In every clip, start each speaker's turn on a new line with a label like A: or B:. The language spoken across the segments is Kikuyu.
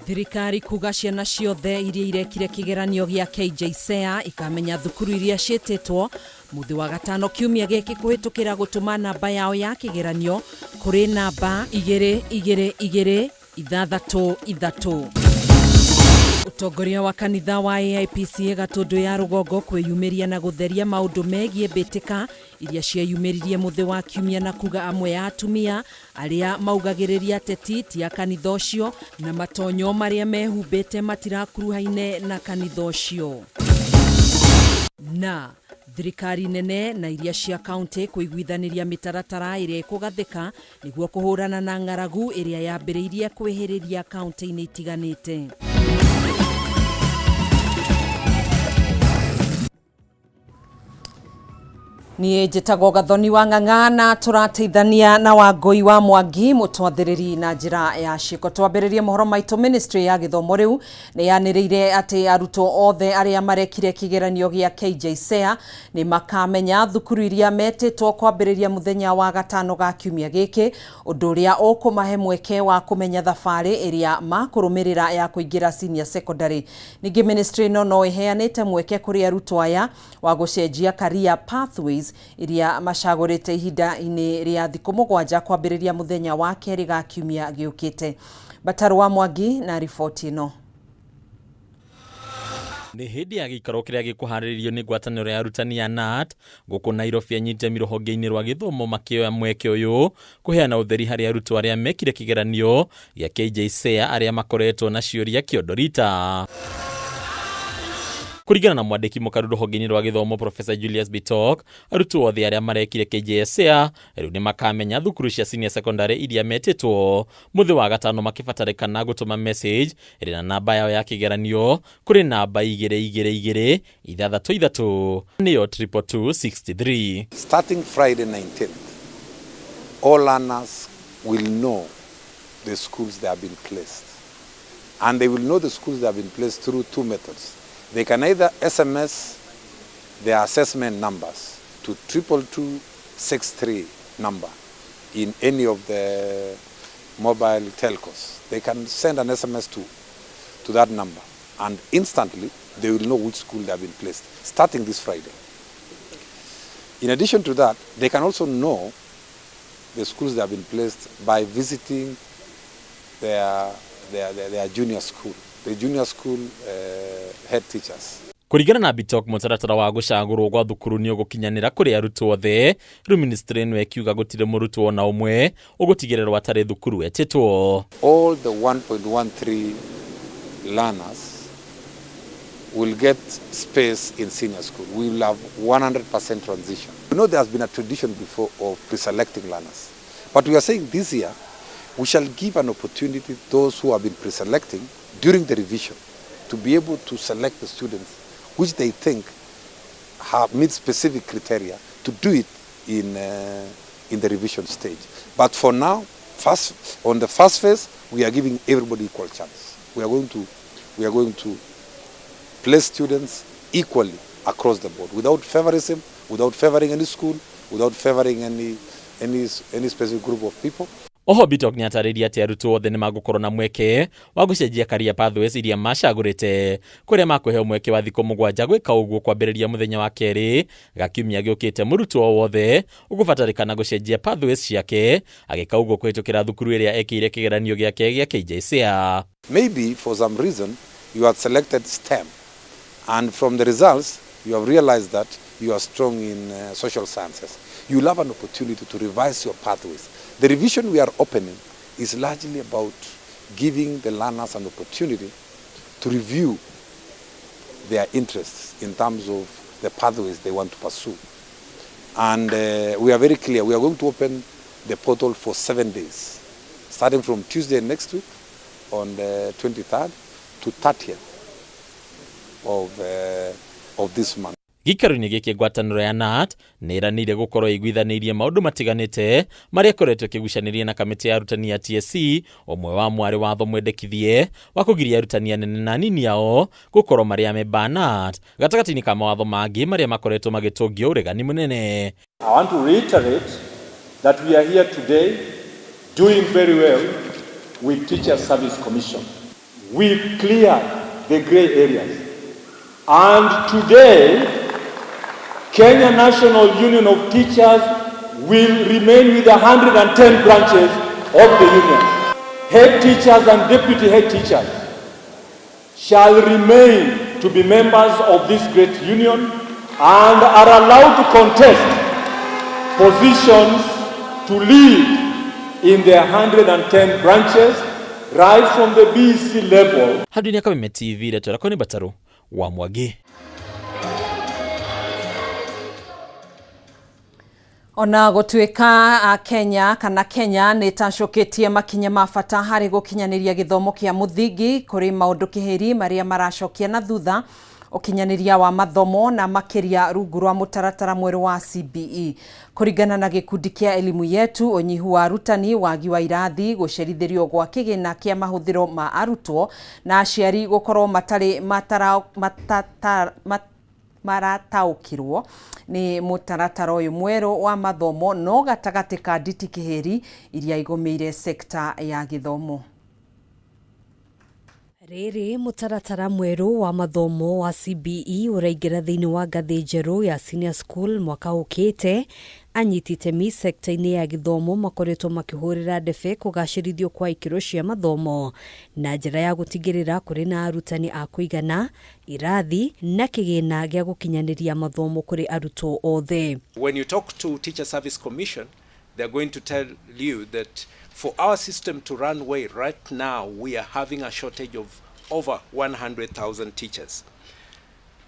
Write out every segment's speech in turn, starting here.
A: Thirikari kuga ciana ciothe iria irekire kĩgeranio gĩa KJSEA ikamenya thukuru iria ciĩtĩtwo mũthĩ wa gatano kiumia gĩkĩ kũhĩtũkĩra gũtũma namba yao ya kĩgeranio kũrĩ namba igĩrĩ igĩrĩ igĩrĩ ithathatũ ithatũ. Ũtongoria wa kanitha wa AIPCA Gatũndũ ya Rũgongo kwĩyumĩria na gũtheria maũndũ megiĩ mbĩtĩka iria cieyumĩririe mũthĩ wa kiumia na kuga amwe a atumia arĩa maugagĩrĩria ateti ti a kanitha ũcio na matonyo marĩa mehumbĩte matirakuruhaine na kanitha ũcio. Na thirikari nene na iria cia kaunti kũiguithanĩria mĩtaratara ĩrĩa ĩkũgathĩka nĩguo kũhũrana na ng'aragu ĩrĩa yambĩrĩirie kwĩhĩrĩria kaunti-inĩ itiganĩte. Niĩ njĩtagwo Gathoni wa Ng'ang'a na tũrateithania na Wangũi wa Mwangi mũtwathĩrĩri na njĩra ya ciĩko. Twambĩrĩrie mohoro maitũ. Ministry ya gĩthomo rĩu nĩ yanĩrĩire atĩ arutwo othe arĩa marekire kĩgeranio gĩa KJSEA nĩ makamenya thukuru iria metĩtwo kwambĩrĩria mũthenya wa gatano ga kiumia gĩkĩ, ũndũ ũrĩa ũkũmahe mweke wa kũmenya thabarĩ ĩrĩa makũrũmĩrĩra ya kũingĩra senior secondary. Ningĩ ministry ĩno no ĩheanĩte mweke kũrĩ arutwo aya wa gũcenjia career pathways iria macagũrĩte ihinda-inĩ rĩa thikũ 7 kwambĩrĩria mũthenya wa kerĩ ga kiumia gĩũkĩte. Batarũ wa Mwangi na riboti ĩno.
B: Nĩ hĩndĩ ya gĩikaro kĩrĩa gĩkũharĩrĩrio nĩ ngwatanĩro ya arutani ya KNUT gũkũ Nairobi, anyitami rũhonge-inĩ rwa gĩthomo makĩoya mweke ũyũ kũheana ũtheri harĩ arutwo arĩa mekire kĩgeranio gĩa KJSEA arĩa makoretwo na ciũria kĩondo rita. Kũringana na mwandĩki mũkaru rũhonge-inĩ rwa gĩthomo Professor Julius Bitok, arutwo othe arĩa marekire KJSEA rĩu nĩ makamenya thukuru cia senior secondary iria metĩtwo mũthĩ wa gatano, makĩbatarĩkana gũtũma message ĩrĩ na namba yao ya kĩgeranio kũrĩ namba 2226, nĩyo 22263.
C: Starting Friday 19th, all learners will know the schools they have been placed. And they will know the schools they have been placed through two methods. They can either SMS their assessment numbers to 22263 number in any of the mobile telcos. They can send an SMS to that number and instantly they will know which school they have been placed, starting this Friday. In addition to that, they can also know the schools they have been placed by visiting their junior school, the junior school head teachers.
B: Kũringana na Bitok, mũtaratara wa gũcagũrwo gwa thukuru nĩ ũgũkinyanĩra kũrĩ arutwo othe. Rĩu ministry ĩno ĩkiuga gũtirĩ mũrutwo ona ũmwe ũgũtigĩrĩrwo atarĩ thukuru etĩtwo.
C: All the 1.13 learners will get space in senior school. We will have 100% transition. You know, there has been a tradition before of pre-selecting learners. But we are saying this year, we shall give an opportunity to those who have been pre-selecting during the revision to be able to select the students which they think have meet specific criteria to do it in the revision stage. But for now, first, on the first phase, we are giving everybody equal chance. We are going to place students equally across the board, without favorism, without favoring any school, without favoring any specific group of people.
B: Oho Bitok nĩ atarĩria atĩ arutwo othe nĩ magũkorwo na mweke wa gũcenjia career pathways iria macagũrĩte, kũrĩa makũheo mweke wa thikũ 7 gwĩka ũguo kwambĩrĩria mũthenya wa kerĩ ga kiumia gĩũkĩte. Mũrutwo o wothe ũgũbatarĩkana gũcenjia pathways ciake agĩka ũguo kũhĩtũkĩra thukuru ĩrĩa ekĩire kĩgeranio gĩake gĩa KJSEA.
C: Maybe for some reason you had selected STEM, and from the results you have realized that you are strong in social sciences. You will have an opportunity to revise your pathways. The revision we are opening is largely about giving the learners an opportunity to review their interests in terms of the pathways they want to pursue. And we are very clear, we are going to open the portal for 7 days, starting from Tuesday next week on the 23rd to 30th of this month.
B: Gĩikaro-inĩ gĩkĩ, ngwatanĩro ya KNUT nĩ ĩranĩire gũkorwo ĩiguithanĩirie maũndũ matiganĩte marĩa ĩkoretwo ĩkĩgucanĩria na kamĩtĩ ya arutani ya TSC, ũmwe wa mwarĩ watho mwendekithie wa kũgiria arutani anene na anini ao gũkorwo marĩ amemba a KNUT, gatagatĩ-inĩ ka mawatho mangĩ marĩa makoretwo magĩtũngio ũregani mũnene.
D: I want to reiterate that we are here today doing very well with Teacher Service Commission. We cleared the gray areas. And today, Kenya National Union of Teachers will remain with 110 branches of the union. Head teachers and deputy head teachers shall remain to be members of this great union and are allowed to contest positions to lead in their 110 branches right from the BEC level.
B: Handũ-inĩ Kameme TV retwo rakwa nĩ Batarũ wa Mwangi.
A: Ona gũtuĩka Kenya kana Kenya nĩ ĩtacũkĩtie makinya ma bata harĩ gũkinyanĩria gĩthomo kĩa mũthingi kũrĩ maũndũ kĩhĩri marĩa maracokia na thutha ũkinyanĩria wa mathomo na makĩria rungu rwa mũtaratara mwerũ wa CBE. Kũringana na gĩkundi kĩa Elimu Yetu, ũnyihu wa arutani, wagi wa irathi, gũcerithĩrio gwa kĩgĩna kĩa mahũthĩro ma arutwo na aciari gũkorwo matarĩ marataũkĩrwo nĩ mũtaratara ũyũ mwerũ wa mathomo no gatagatĩ ka nditi kĩhĩri iria igũmĩire sekta ya gĩthomo.
E: Rĩrĩ mũtaratara mwerũ wa mathomo wa CBE ũraingĩra thĩinĩ wa ngathĩ njerũ ya senior school mwaka ũkĩte. Anyiti itemi sekta-inĩ ya gĩthomo makoretwo makĩhũrĩra ndebe kũgacĩrithio kwa ikĩro cia mathomo na njĩra ya gũtigĩrĩra kũrĩ na arutani a kũigana, irathi na kĩgĩna gĩa gũkinyanĩria mathomo kũrĩ arutwo othe.
F: When you talk to Teacher Service Commission, they're going to tell you that for our system to run well right now, we are having a shortage of over 100,000 teachers.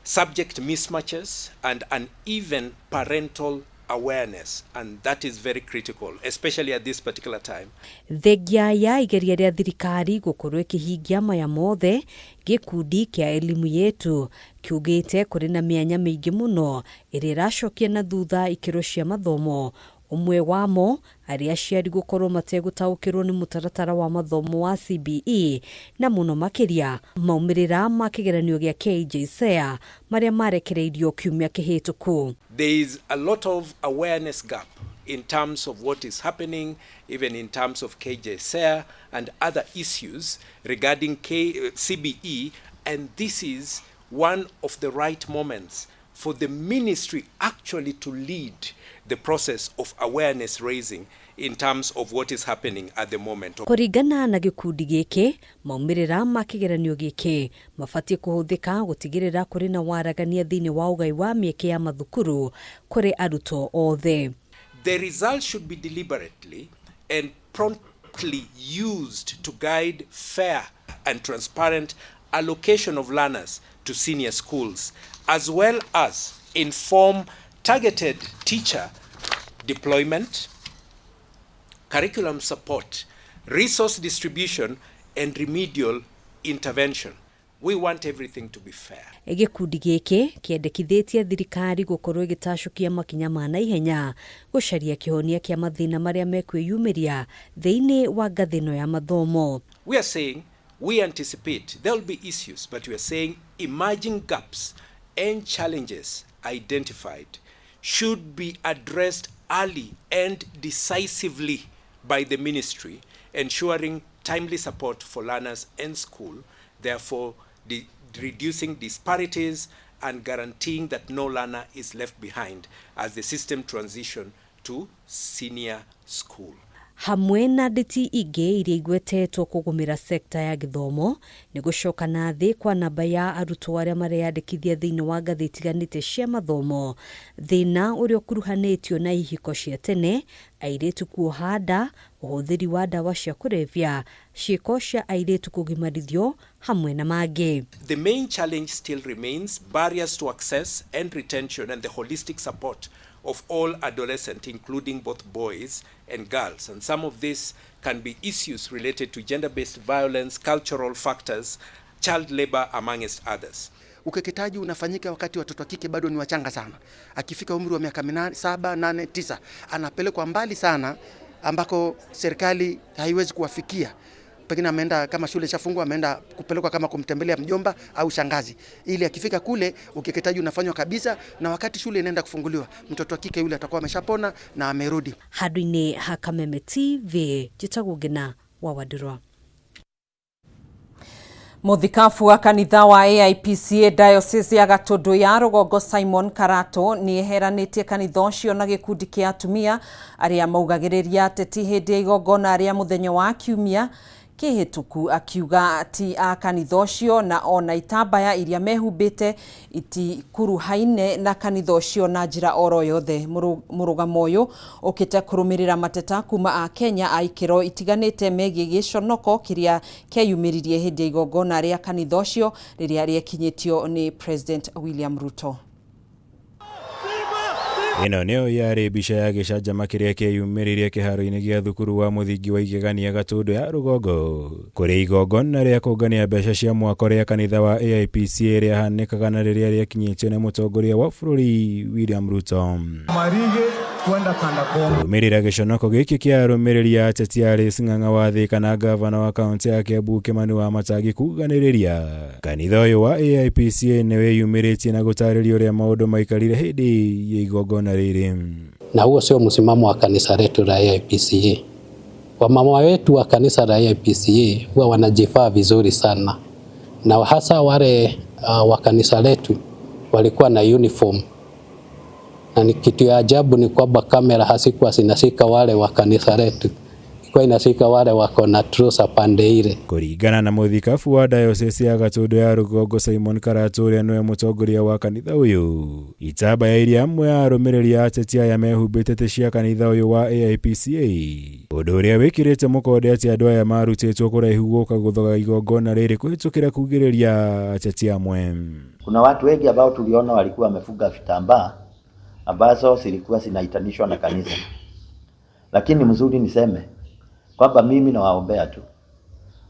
F: Subject mismatches and uneven parental awareness, and that is very critical, especially at this particular time.
E: Thengia ya igeria rĩa thirikari gũkorwo ĩkĩhingia maya mothe, gĩkundi kĩa Elimu Yetu kiugĩte kũrĩ na mĩanya mĩingĩ mũno ĩrĩa ĩracokia na thutha ikĩro cia mathomo. Ũmwe wamo arĩ aciari gũkorwo mategũtaũkĩrwo nĩ mũtaratara wa mathomo wa CBE na mũno makĩria maumĩrĩra ma kĩgeranio gĩa KJSEA marĩa marekereirio kiumia kĩhĩtũku.
F: There is a lot of awareness gap in terms of what is happening, even in terms of KJSEA and other issues regarding CBE, and this is one of the right moments for the ministry actually to lead the process of awareness raising in terms of what is happening at the moment.
E: Kũringana na gĩkundi gĩkĩ, maumĩrĩra ma kĩgeranio gĩkĩ mabatiĩ kũhũthĩka gũtigĩrĩra kũrĩ na waragania thĩinĩ wa ũgai wa mĩeke ya mathukuru kũrĩ arutwo othe.
F: The results should be deliberately and promptly used to guide fair and transparent allocation of learners to senior schools, as well as inform targeted teacher deployment, curriculum support, resource distribution, and remedial intervention. We want everything to be fair.
E: Gĩkundi gĩkĩ kĩendekithĩtie thirikari gũkorwo ĩgĩtacũkia makinya ma naihenya gũcaria kĩhonia kĩa mathĩna marĩa mekwĩyumĩria thĩinĩ wa ngathĩ ĩno ya mathomo.
F: We are saying we anticipate there will be issues, but we are saying emerging gaps and challenges identified should be addressed early and decisively by the ministry, ensuring timely support for learners and school, therefore reducing disparities and guaranteeing that no learner is left behind as the system transition to senior school.
E: Hamwe na nditi ingĩ iria igwetetwo kũgũmĩra sekta ya gĩthomo nĩ gũcoka na thĩ kwa namba ya arutwo arĩa mareyandĩkithia thĩinĩ wa ngathĩ itiganĩte cia mathomo, thĩna ũrĩa ũkuruhanĩtio na ihiko cia tene, airĩtu kuoha nda, ũhũthĩri wa ndawa cia kũrebia, ciĩko cia airĩtu kũgimarithio hamwe na mangĩ.
F: The main challenge still remains barriers to access and retention and the holistic support of all adolescents, including both boys and girls. And some of these can be issues related to gender-based violence, cultural factors, child labor, amongst others.
G: Ukeketaji unafanyika wakati watoto wa kike bado ni wachanga sana. Akifika umri wa miaka 7, 8, 9 anapelekwa mbali sana ambako serikali haiwezi kuwafikia. Pengine ameenda kama shule ishafungwa, ameenda kupelekwa kama kumtembelea mjomba au shangazi, ili akifika kule ukeketaji unafanywa kabisa, na wakati shule inaenda kufunguliwa mtoto wa kike yule atakuwa ameshapona na amerudi.
E: Handũ-inĩ ha Kameme TV, njĩtagwo Ngina wa Wandirwa.
A: Muthikabu wa kanitha wa AIPCA Diocese ya Gatundu ya Rugongo Simon Karato nieheranitie kanitha ucio na gikundi kia atumia aria maugagiriria ateti hindi ya igongona ria muthenya wa kiumia kihituku, akiuga ti a kanitha ucio na ona itambaya iria mehumbite itikuruhaine na kanitha ucio na njira oro yothe. Murugamo uyu ukite kurumirira mateta kuma a Kenya a ikiro itiganite megie giconoko kiria kieyumiririe hindi ya igongona ria kanitha ucio riria riekinyitio ni President William Ruto.
H: Ĩno nĩyo yarĩ mbica ya gĩcanjama kĩrĩa kĩeyumĩririe kĩharo-inĩ gĩa thukuru wa mũthingi wa Igegania Gatundu ya Rũgongo kũrĩ igongona rĩa kũngania mbeca cia mwako rĩa kanitha wa AIPCA rĩahanĩkaga na rĩrĩa rĩakinyĩtio nĩ mũtongoria wa bũrũri William Ruto. Kũrũmĩrĩra gĩconoko gĩkĩ kĩa arũmĩrĩri a ateti Alice Ng'ang'a wa Thika na ngavana wa kaũntĩ ya Kiambu Kimani Wamatangi kuganĩrĩria kanitha ũyũ wa AIPCA nĩ wĩyumĩrĩtie na gũtarĩria ũrĩa maũndũ maikarire hĩndĩ ya igongona rĩrĩ.
I: Na huo sio msimamo wa kanisa letu la AIPCA. Wamama wetu wa kanisa la AIPCA huwa wanajifaa vizuri sana, na hasa wale wa kanisa letu walikuwa na uniform, na ni kitu ya ajabu ni kwamba kamera hasikuwa zinashika wale wa kanisa letu, ilikuwa inashika wale wako na trouser pande ile.
H: Kũringana na mũthikabu wa diocese ya Gatundu ya Rũgongo Simon Karatu ũrĩa nĩwe mũtongoria wa kanitha ũyũ, itambaya iria amwe a arũmĩrĩri a ateti aya mehumbĩte ti cia kanitha ũyũ wa AIPCA, ũndũ ũrĩa wĩkĩrĩte mũkonde atĩ andũ aya marutĩtwo kũraihu gũka gũthoga igongona rĩrĩ kũhĩtũkĩra kugĩrĩria ateti amwe.
J: Kuna watu wengi ambao tuliona walikuwa wamefunga vitambaa ambazo zilikuwa zinaitanishwa na kanisa, lakini mzuri niseme kwamba mimi nawaombea tu,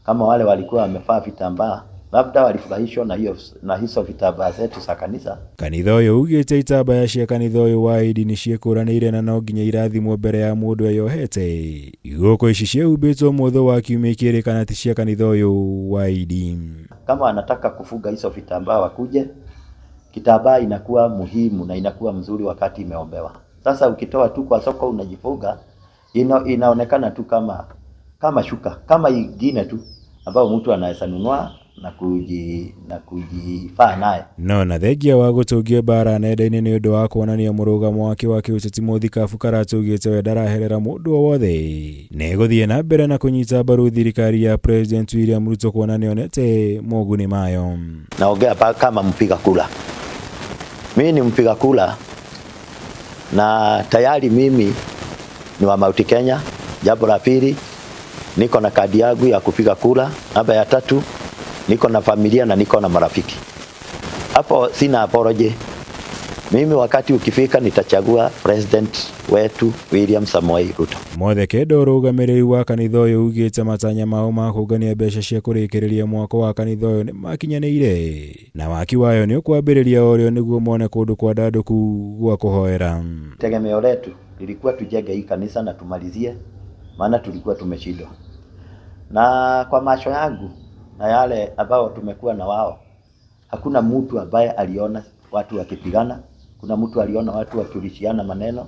J: kama wale walikuwa wamevaa vitambaa labda walifurahishwa na hiyo na hizo vitambaa zetu za kanisa.
H: Kanitha ũyũ ugĩte itambaya cia kanitha ũyũ wa idi nĩ ciĩkũranĩire na no nginya irathimwo mbere ya mũndũ eyohete. Igũkũ ici ciĩhumbĩtwo mũthũ wa kiumia ikĩrĩkana ti cia kanitha ũyũ wa idi.
J: Kama wanataka kufunga hizo vitambaa wakuje, kitambaa inakuwa muhimu na inakuwa mzuri wakati imeombewa. Sasa ukitoa tu kwa soko unajifunga, inaonekana tu kama shuka kama ingine tu ambayo mtu anaweza nunua na kujifaa naye.
H: No na thengia wa gũtũngio mbara nenda-inĩ nĩ ũndũ wa kuonania mũrũgamo wake wa kĩũteti, mũthikabu Karatu augĩte we ndaraherera mũndũ o wothe na egũthiĩ na mbere na kũnyita mbaru thirikari ya President William Ruto kuona nĩonete moguni mayo.
J: Naongea kama mpiga kura. Mimi ni mpiga kura na tayari mimi ni wa Mount Kenya. Jambo la pili, niko na kadi yangu ya kupiga kura. Namba ya tatu, niko na familia na niko na marafiki. Hapo sina apology. Mimi wakati ukifika nitachagua president wetu William Samoei Ruto.
H: Mothe Kendo ũrũgamĩrĩri wa kanitha ũyũ ugĩte matanya mao ma kũngania mbeca cia kũrĩkĩrĩria mwako wa kanitha ũyũ nĩ makinyanĩire na waki wayo nĩ ũkwambĩrĩria orĩo nĩguo mone kũndũ kwandandũku gwa kũhoera.
J: Tegemeo letu lilikuwa tujenge hii kanisa na tumalizie, maana tulikuwa tumeshindwa. Na kwa macho yangu na yale ambao tumekuwa na wao, hakuna mtu ambaye aliona watu wakipigana, kuna mtu aliona watu wakiulishiana maneno.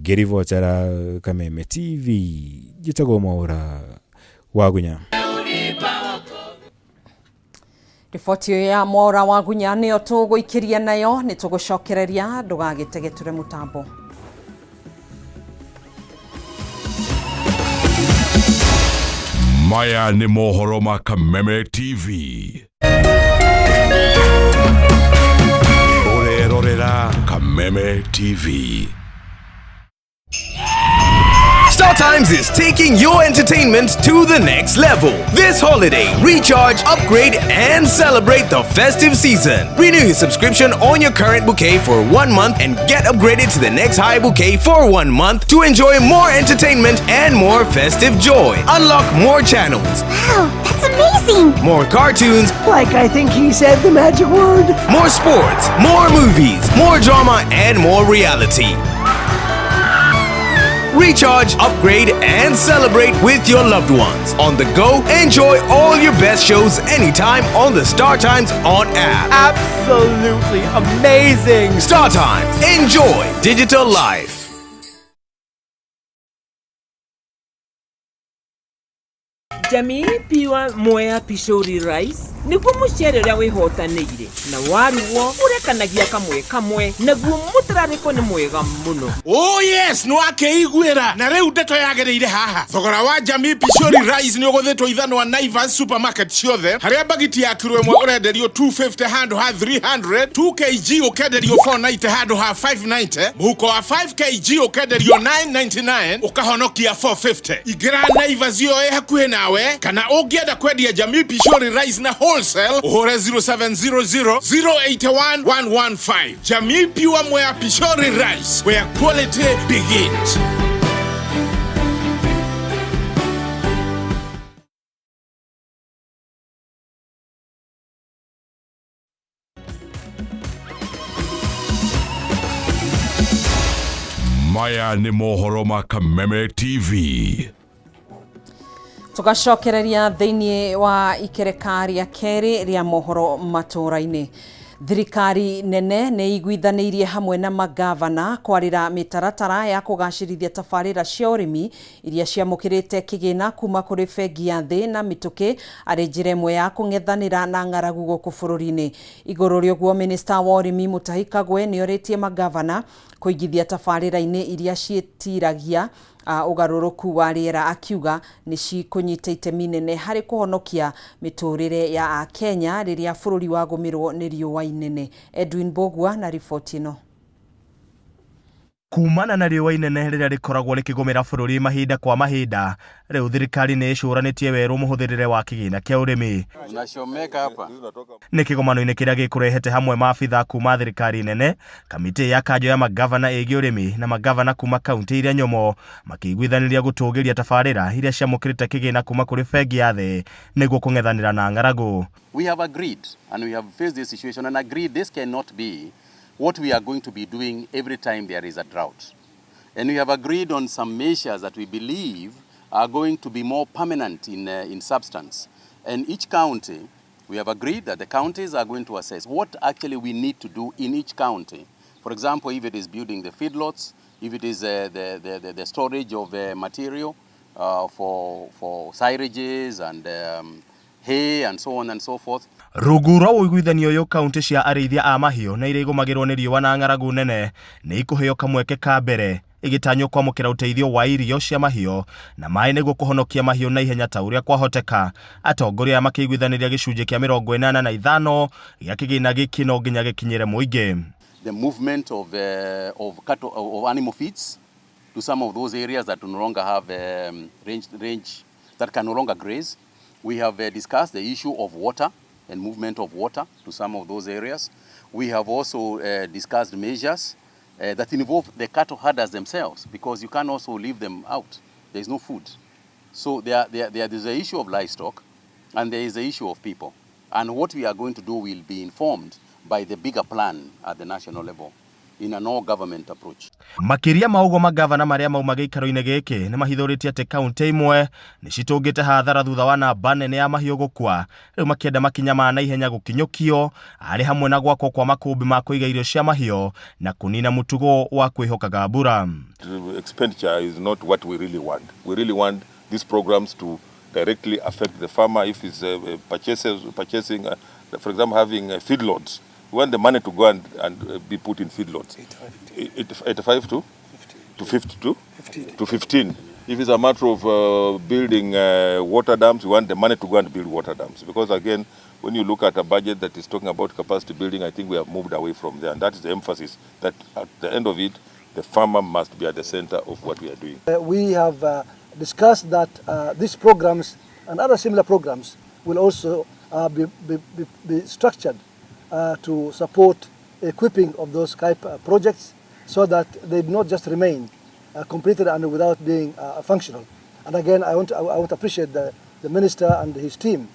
H: Ngĩribotera Kameme TV, njĩtagwo Mwaũra Wagunya.
A: Riboti ĩyo ya Mwaũra Wagunya nĩyo tũgũikĩria nayo, nĩ tũgũcokereria, ndũgagĩtegetũre mũtambo.
K: Maya nĩ mohoro ma Kameme TV. Ũrerorera Kameme TV.
L: Star Times is taking your entertainment to the next level. This holiday, recharge, upgrade, and celebrate the festive season. Renew your subscription on your current bouquet for 1 month and get upgraded to the next high bouquet for 1 month to enjoy more entertainment and more festive joy. Unlock more channels.
M: Wow, that's amazing!
L: More cartoons.
N: Like I think he said the magic word.
L: More sports, more movies, more drama, and more reality. Recharge, upgrade, and celebrate with your loved ones. On the go, enjoy all your best shows anytime on the Star Times On app.
N: Absolutely amazing!
L: Star Times, enjoy digital life.
O: Jamii Pure Mwea Pishori Rice nĩguo mũcere ũrĩa wĩhotanĩire na warugwo ũrekanagia kamwe kamwe naguo mũtararĩko nĩ mwega mũno.
P: Oh yes, nĩ wakĩiguĩra na rĩu ndeto yagĩrĩire haha. Thogora wa Jamii Pishori Rice nĩ ũgũthĩtwo ithanwa Naivas supermarket ciothe harĩa mbagiti ya kiro ĩmwe ũrenderio 250 handũ ha 300, 2 kg ũkenderio 490 handũ ha 590, mũhuko wa 5 kg ũkenderio 999 ũkahonokia 450. Ingĩra Naivas ĩyo ĩ hakuhĩ nawe kana ũngĩenda kwendia Jamii Pishori Rice na wholesale ũhũre 0700 081 115. Jamii Pure Mwea Pishori Rice, where quality begins.
K: Maya nĩ mohoro ma Kameme TV.
A: Tũgacokereria thĩinĩ wa ikereka rĩa kerĩ rĩa mohoro matũũra-inĩ. Thirikari nene nĩ iguithanĩirie hamwe na magavana kwarĩra mĩtaratara ya kũgacĩrithia tabarĩra cia ũrĩmi iria ciamũkĩrĩte kĩgĩna kuma kũrĩ bengi ya thĩ na mĩtũkĩ arĩ njĩra ĩmwe ya kũng'ethanĩra na ng'aragu gũkũ bũrũri-inĩ. Igũrũ rĩa ũguo minista wa ũrĩmi Mutahi Kagwe nĩ orĩtie magavana kũigithia tabarĩra-inĩ iria ciĩtiragia ũgarũrũku wa rĩera akiuga nĩ cikũnyita itemi nene harĩ kũhonokia mĩtũrĩre ya Akenya rĩrĩa bũrũri wagũmĩrwo nĩ riũa inene. Edwin Bogua na riboti ĩno.
Q: Kumana na riũa inene rĩrĩa rĩkoragwo rĩkĩgũmĩra bũrũri mahinda kwa mahinda, rĩu thirikari nĩ ĩcũranĩtie werũ mũhũthĩrĩre wa kĩgĩna kĩa ũrĩmi.
R: Unachomeka hapa.
Q: Nĩ kĩgomano-inĩ kĩrĩa gĩkũrehete hamwe maabitha kuma thirikari nene, kamĩtĩ ya kanjũ ya magavana ĩgiĩ ũrĩmi na magavana kuma kaunti iria nyũmũ makĩiguithanĩria gũtũgĩria tabarĩra iria ciamũkĩrĩte kĩgĩna kuma kũrĩ bengi ya thĩ nĩguo kũng'ethanĩra na ng'aragu.
R: We have agreed and we have faced this situation and agreed this cannot be what we are going to be doing every time there is a drought. And we have agreed on some measures that we believe are going to be more permanent in substance. And each county, we have agreed that the counties are going to assess what actually we need to do in each county. For example, if it is building the feedlots, if it is the storage of material for silages and hay and so on and so forth.
Q: Rungu rwa ũiguithanio ũyũ kaunti cia arĩithia a mahiũ na iria igũmagĩrwo nĩ riũa na ng'aragu nene nĩ ikũheo kamweke ka mbere igĩtanywo kwamũkĩra ũteithio wa irio cia mahiũ na maĩ nĩguo kũhonokia mahiũ na ihenya ta ũrĩa kwahoteka. Atongoria aya makĩiguithanĩria gĩcunjĩ kĩa 85 gĩa kĩgĩna gĩkĩ no nginya gĩkinyĩre mũingĩ.
R: The movement of cattle, of animal feeds to some of those areas that no longer have range that can no longer graze. We have discussed the issue of water and movement of water to some of those areas. We have also discussed measures that involve the cattle herders themselves, because you can also leave them out. There is no food. So there is the issue of livestock and there is the issue of people. And what we are going to do will be informed by the bigger plan at the national level in an all-government approach.
Q: Makĩria ma ũguo magavana marĩa mauma gĩikaro-inĩ gĩkĩ nĩ mahithũrĩtie atĩ kaunti imwe nĩ citũngĩte hathara thutha wa namba nene ya mahiũ gũkua, rĩu makĩenda makinya ma naihenya gũkinyũkio arĩ hamwe na gwakwo kwa makũmbĩ ma kũiga irio cia mahiũ na kũnina mũtugo wa kwĩhokaga mbura.
C: Expenditure is not what we really want. We really want these programs to directly affect the farmer if he's purchasing, for example, having feedlots. We want the money to go and be put in feedlots. 85 to 52 to 15. If it's a matter of building water dams, we want the money to go and build water dams. Because again, when you look at a budget that is talking about capacity building, I think we have moved away from there. And that is the emphasis, that at the end of it, the farmer must be at the center of what we are doing.
S: We have discussed that these programs and other similar programs will also be structured to support equipping of those type projects so that they do not just remain completed and without being functional. And again, I want to appreciate the minister and his team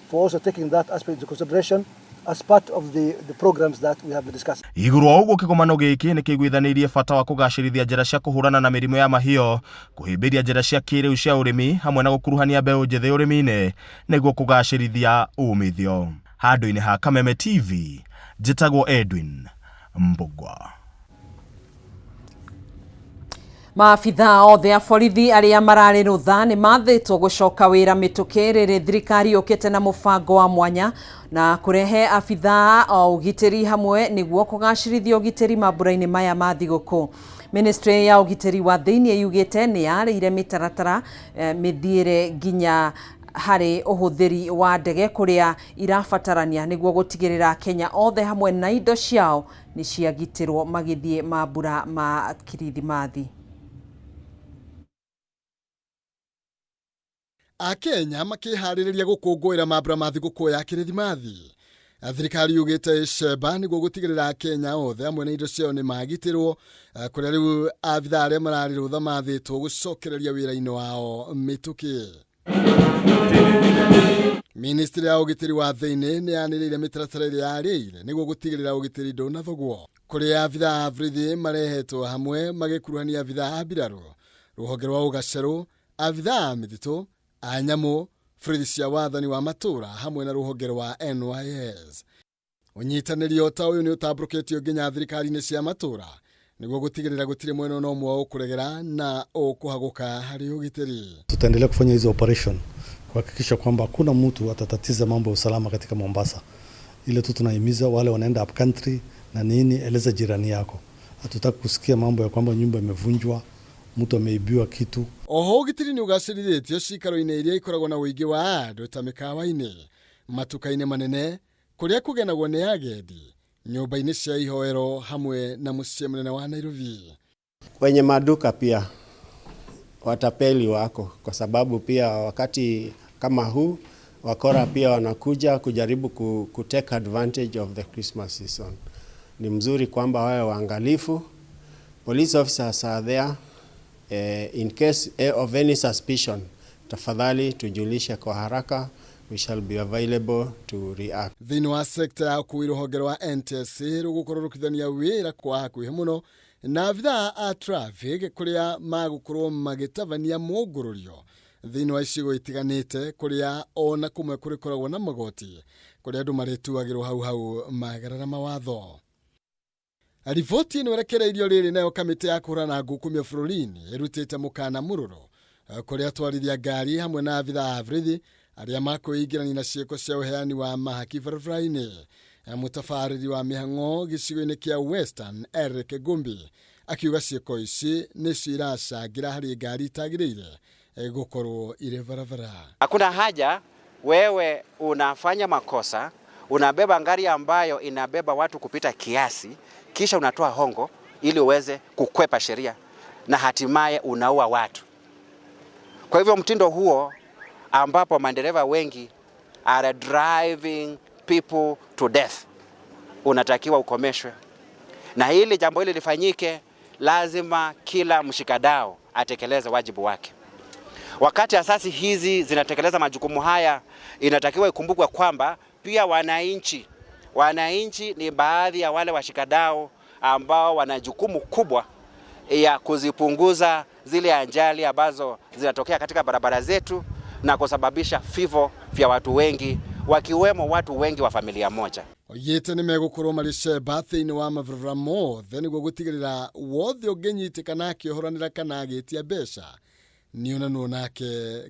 S: for also taking that aspect into consideration as part of the programs that we have been discussing.
Q: Igũrũ wa ũguo kĩgomano gĩkĩ nĩ kĩiguithanĩirie bata wa kũgacĩrithia njĩra cia kũhũrana na mĩrimũ ya mahiũ, kũhĩmbĩria njĩra cia kĩrĩu cia ũrĩmi hamwe na gũkuruhania mbeũ njĩthĩ ũrĩmi-inĩ nĩguo kũgacĩrithia umithio. Handũ-inĩ ha Kameme TV, njĩtagwo Edwin Mbugua.
A: Maabithaa othe a borithi arĩa mararĩ rũtha nĩ mathĩtwo gũcoka wĩra mĩtũkĩ rĩrĩ thirikari yũkĩte na mũbango wa mwanya na kũrehe abithaa o ũgitĩri hamwe nĩguo kũgacĩrithia ũgitĩri mambura-inĩ maya ma thigũkũ. Ministry ya ũgitĩri wa thĩinĩ yugĩte nĩ yarĩire mĩtaratara mĩthiĩre nginya harĩ ũhũthĩri wa ndege kũrĩa irabatarania nĩguo gũtigĩrĩra Kenya othe hamwe na indo ciao nĩ ciagitĩrwo magĩthiĩ mambura ma kirithimathi.
T: Akenya makĩharĩrĩria gũkũngũĩra mambura ma thigũkũ ya kĩrĩthimathi. Thirikari yugĩte ĩcemba nĩguo gũtigĩrĩra Akenya othe hamwe na indo ciao nĩ magitĩrwo, kũrĩa rĩu abithaa arĩa mararĩ rũtha mathĩtwo gũcokereria wĩra-inĩ wao mĩtũkĩ. Ministry ya ũgitĩri wa thĩinĩ nĩ yanĩrĩire mĩtaratara ĩrĩa yarĩire nĩguo gũtigĩrĩra ũgitĩri ndũnathogwo. Kũrĩa abithaa a borithi marehetwo hamwe magĩkuruhania abithaa a mbirarũ, rũhonge rwa ũgacerũ, abithaa a mĩtitũ, a nyamũ, borithi cia wathani wa matũũra hamwe na rũhonge rwa NYS. Ũnyitanĩri o ta ũyũ nĩ ũtambũrũkĩtio nginya thirikari-inĩ cia matũũra nĩguo gũtigĩrĩra gũtirĩ mwena ona ũmwe ũkũregera na ũkũhagũka harĩ ũgitĩri.
U: Tutaendelea kufanya hizo operation kuhakikisha kwamba hakuna mtu atatatiza mambo ya usalama katika Mombasa. Ile tu tunahimiza wale wanaenda up country na nini, eleza jirani yako. Hatutaki kusikia mambo ya kwamba nyumba imevunjwa, mtu ameibiwa kitu.
T: Oho ũgitĩri nĩ ũgacĩrithĩtio ciikaro-inĩ iria ikoragwo na ũingĩ wa andũ ta mĩkawa-inĩ, matuka-inĩ manene, kũrĩa kũgenagwo nĩ agendi, nyũmba-inĩ cia ihoero hamwe na mũciĩ mũnene wa Nairobi.
V: Wenye maduka pia watapeli wako, kwa sababu pia wakati kama huu wakora pia wanakuja kujaribu ku take advantage of the Christmas season. Ni mzuri kwamba wawe waangalifu. Police officers are there in case of any suspicion, tafadhali tujulishe kwa haraka, we shall be available to react.
T: Thĩinĩ wa sekta ya ũkui rũhonge rwa NTSA rũgũkorwo rũkithania wĩra kwa hakuhĩ mũno na abithaa a traffic kũrĩa magũkorwo magĩtabania mũngũrũrio thĩinĩ wa icigo itiganĩte kũrĩa ona kũmwe kũrĩkoragwo na magoti kũrĩa andũ marĩtuagĩrwo hau hau magerera mawatho. Riboti ĩno ĩrekereirio rĩrĩ nayo kamĩtĩ ya kũhũrana ngukumio bũrũri-inĩ ĩrutĩte mũkana mũrũrũ kũrĩa atwarithia ngari hamwe na abithaa a borithi arĩa makwĩingĩrania na ciĩko cia ũheani wa mahaki barabara-inĩ. Mũtabarĩri wa mĩhang'o gĩcigo-inĩ kĩa Western Eric Gumbi akiuga ciĩko ici nĩcio iracangĩra harĩ ngari itagĩrĩire gũkorwo irĩ barabara.
W: Hakuna haja wewe unafanya makosa, unabeba ngari ambayo inabeba watu kupita kiasi, kisha unatoa hongo ili uweze kukwepa sheria na hatimaye unaua watu. Kwa hivyo mtindo huo ambapo madereva wengi are driving people to death unatakiwa ukomeshwe. Na ili jambo hili lifanyike, lazima kila mshikadau atekeleze wajibu wake. Wakati asasi hizi zinatekeleza majukumu haya, inatakiwa ikumbukwe kwamba pia wananchi ni baadhi ya wale washikadau ambao wana jukumu kubwa ya kuzipunguza zile ajali ambazo zinatokea katika barabara zetu na kusababisha vifo vya watu wengi, wakiwemo watu wengi wa familia moja.
T: Oigĩte nĩ megũkorwo marĩ cemba thĩinĩ wa mabarabara mothe nĩguo gũtigĩrĩra wothe ũngĩnyitĩkana akĩohoranĩra kana agĩtia mbeca nĩonanwo nake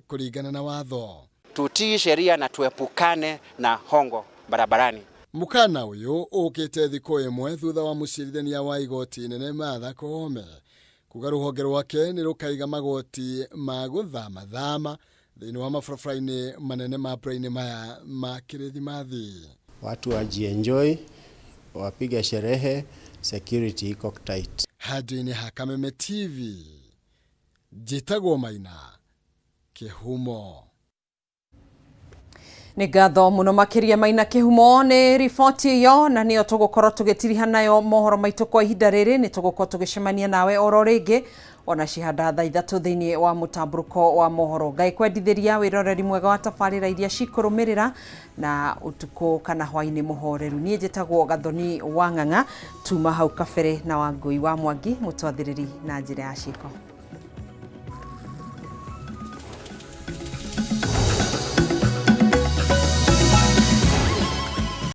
T: kũringana na watho.
W: Tutii sheria na tuepukane na hongo barabarani.
T: Mũkana ũyũ ũkĩte thikũ ĩmwe thutha wa mũcirithania wa igoti inene Martha Koome kuga rũhonge rwake nĩ rũkaiga magoti ma gũthamathama thĩinĩ wa mabarabara-inĩ manene ma mbura-inĩ maya ma kĩrĩthimathi.
V: Watu wajienjoy, wapige sherehe, security iko tight.
T: Handũ-inĩ ha Kameme TV, njĩtagwo Maina Kĩhumo.
A: Nĩ ngatho mũno makĩria Maina Kĩhumo nĩ riboti ĩyo, na nĩyo tũgũkorwo tũgĩtiriha nayo mohoro maitũ kwa ihinda rĩrĩ. Nĩ tũgũkorwo tũgĩcemania nawe oro rĩngĩ ona cihanda thaa 3 thĩinĩ wa mũtambũrũko wa mohoro. Ngai kwendithĩria wĩroreri mwega wa tabarĩra iria cikũrũmĩrĩra na ũtukũ kana hwaĩ-inĩ mũhoreru. Niĩ njĩtagwo Gathoni wa Ng'ang'a, tuma hau kabere na Wangũi wa Mwangi mũtwathĩrĩri na njĩra ya ciĩko.